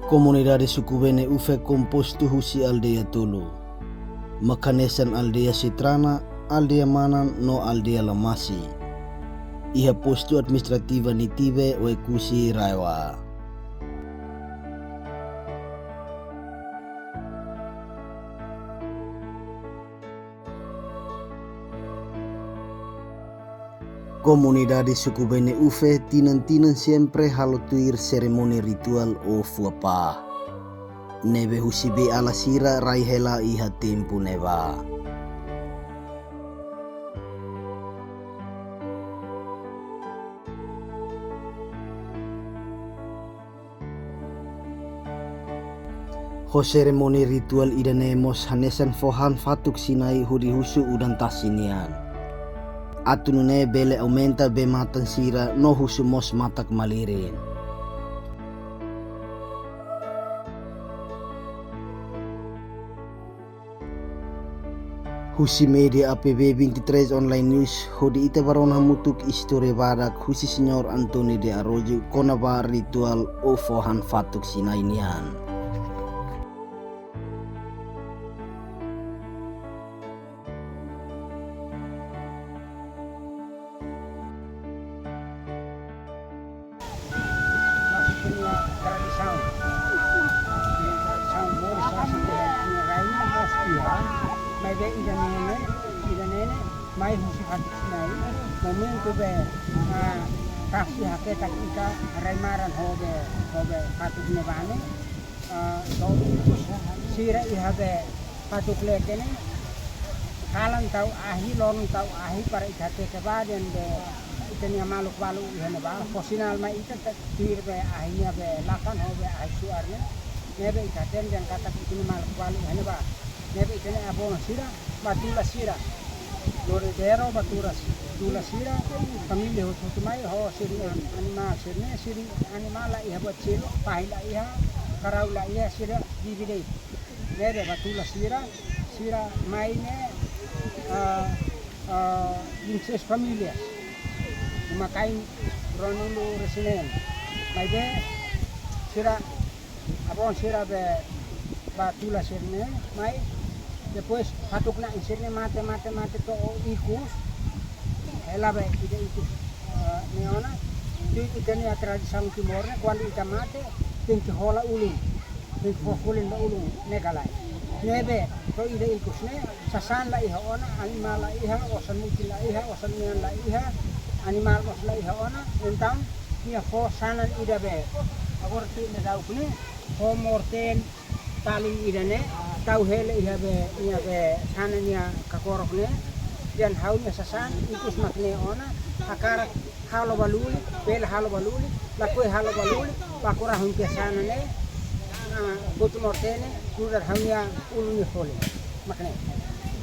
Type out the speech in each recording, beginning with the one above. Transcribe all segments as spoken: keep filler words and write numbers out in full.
Komunidade suku Bene-Ufe kompostu husi aldeia tolu, mak hanesan aldeia Sitrana, aldeia Manan no aldeia Lamasi. Iha postu administrativa Nitibe, Oekusi, RAEOA. Komunidade suku Bene-Ufe tinan-tinan sempre halo tuir serimónia rituál ou fuapá ne'ebé husi bee ala sira rai hela iha tempu ne'ebá. Ho serimónia rituál ida-ne'e mós hanesan fó han fatuk Sinai hodi husu udan tasi nian, atu nune'e bele aumenta bee-matan sira no husu mós matak-malirin. Husi média A P B vinte e três Online News, hodi ita bá rona hamutuk istória badak husi Señór António de Araújo kona-ba rituál ou fó han fatuk Sinai nian. Maksudnya tradisaun. Tradisaun moris, tradisaun rai, rai, rai, rai, maibé ida-ne'e, ida-ne'e, mai husi fatuk Sinai. Momentu be, ah, tasi haketak ita rai maran ho be, ho be fatuk ne'ebá ne'e. Ah, to'o ikus sira iha be fatuk leten ne'e, kalan tau ahi, loron tau ahi para ita hateke ba dehan be ita-nia maluk balu iha ne'ebá, fó sinál mai ita, ita tuir be ahi nia be lakan ho be ahi suar ne'e, ne'ebé ita hatene dehan katak ita-nia maluk balu iha ne'ebá. Ne'ebé ita-nia avó sira, bá tula sira. Lori dero bá tula si-, tula sira, família hotu-hotu mai ho sira-nia an-, animál sira-ne'e, sira-nia animál la iha buat seluk, fahi la iha, karau la iha, sira bibi de'it. Ne'ebé bá tula sira, sira mai ne'e, ah, ah, vinte e seis famílias. Uma-kain ruanulu-resin-neen. Maibé, sira avó sira be bá tula sira-ne'e, mai depois fatuk na'in sira-ne'e mate, mate, mate to'o ikus, hela be ida ikus, eh, ne'e ona, tuir ita-nia tradisaun Timor ne'e, kuandu ita mate, tenke hola ulun, tenke fó folin ba ulun, ne'e ka lae. Ne'ebé, to'o ida ikus ne'e, sasán la iha ona, animál la iha, osan mutin la iha, osan mean la iha, animál mós la iha ona, entaun, nia fó sanan ida be. Agora tuir ne'e daudaun ne'e, fó morten, talin ida-ne'e, tau hela iha be, nia be, sanan nia kakorok ne'e, dehan ha'u-nia sasán, ikus mak ne'e ona, hakarak halo ba lulik, bele halo ba lulik, lakohi halo ba lulik, bá kura hun ke sanan ne'e, ah, botu morten ne'e, nu'udar ha'u-nia ulun nia folin. Mak ne'e.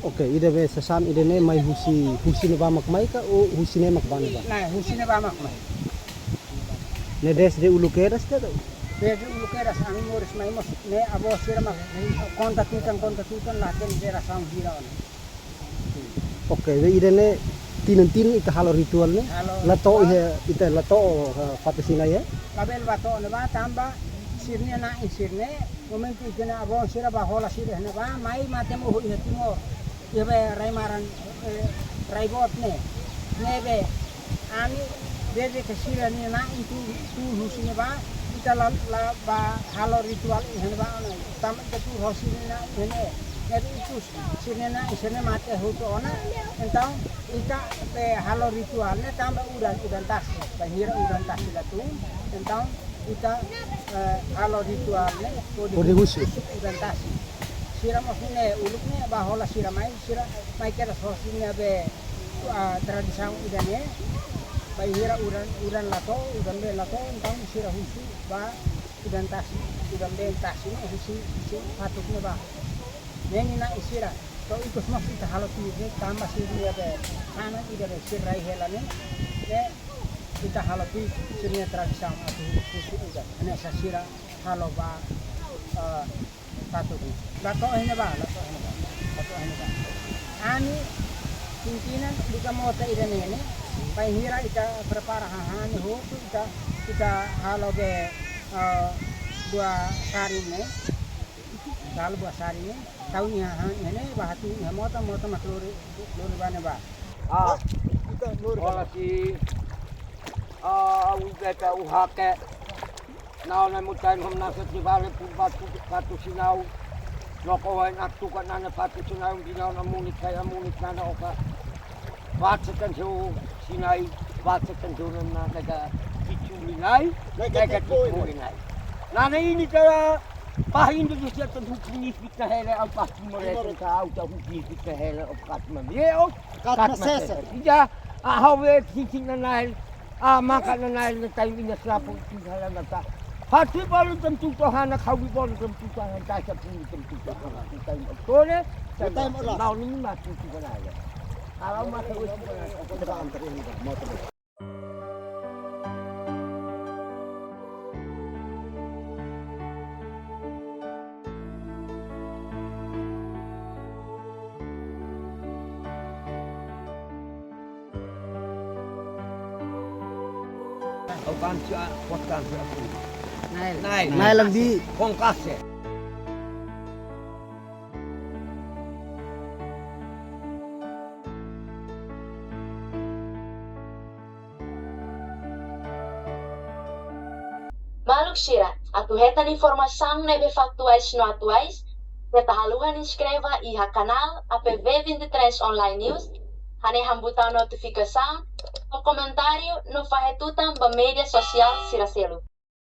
Oke, ida be sasán ida-ne'e mai husi, husi ne'ebá mak mai ka, ou husi ne'e mak bá ne'ebá? Nah, husi ne'ebá mak mai. Ne'e dezde uluk kedas ka? Dezde uluk kedas, ami moris mai mós, ne'e avó sira mak konta tutan, konta tutan, la hatene jerasaun hira ona. Oke, be ida-ne'e tinan-tinan ita halo rituál ne'e. Halo la to'o rituál. Iha, ita la to'o, eh, fatuk Sinai, eh? Labele bá to'o ne'ebá tanba sira-nia na'in sira-ne'e, momentu ita-nia avó sira bá hola sira ne'ebá, mai mate mohu iha Timor. Iha be rai maran, eh, rai boot ne'e. Ne'ebé, ami, dezde ke sira-nia na'in tun, tun husi ne'ebá, ita la, la bá halo rituál iha ne'ebá ona. Tanba ita tuur ho sira-nia na'in iha ne'e. Ne'ebé ikus sira-nia na'in sira-ne'e mate hotu ona. Entaun, ita be halo rituál ne'e tanba udan, udan tasi. Bainhira udan tasi la tun. Entaun, ita, eh, halo rituál ne'e hodi, hodi husu, husu udan tasi. Sira mós ne'e, uluk ne'e, bá hola sira mai, sira mai kedas ho sira-nia be, ah, tradisaun ida-ne'e. Bainhira udan, udan la to'o, udan been la to'o, entaun sira husu ba udan tasi, udan been tasi ne'e husi, husi fatuk ne'ebá. Ne'e nia na'in sira, to'o ikus mós ita halo tuir ne'e, tanba sira-nia be, sanan ida be sira rai hela ne'e, ne'e ita halo tuir sira-nia tradisaun atu husu udan. Hanesan sira halo ba, eh, fatuk ne'e. La to'o iha ne'ebá, la to'o iha ne'ebá, la to'o iha ne'ebá. Ami, tinan-tinan, buka mota ida-ne'e ne'e, bainhira ita prepara hahán ne'e hotu, ita, ita halo be, eh, Buah sari ne'e, lalu buah sari ne'e, tau iha, iha ne'e, ba hatu iha mota, mota mak lori, lori ba ne'ebá. Ah, ita lori ba. Ola si, ah, au beta u hake. Nau na mutain hom nasa ti bale pun batu, batu sinau. Loko wai nak tuka nana batu sinau, di nau na munik, kaya munik nana oka. Batu tan jo sinai, batu tan jo nana nega kicu linai, nega kicu linai. Nana ini kala pahin di usia tan hukumi fitna hele, au pas mole tan ka au ta hukumi fitna hele, au pas mole, au kat ma sese. Ija, a hawe kici nanail, a maka nanail na taim ina slapo itu hala nata. Hatu bolu tentu to hana, kawi bolu tentu to hana, ta sa pun tentu to hana. Taim oktone, taim ola. Mau ni mati tu nanail. Kalau maka wis nanail, aku tak antar ini, motor. Au kansia, kuat kansia aku. Nail. Nail. Nail lambi. Kongkase. Maluk sira, atu hetan informasaun ne'ebé faktuais no atuais, keta haluha inskreve iha kanál A P V vinte e três Online News, hanehan butaun notifikasaun, no komentáriu, no fahe tutan ba média sosiál sira seluk.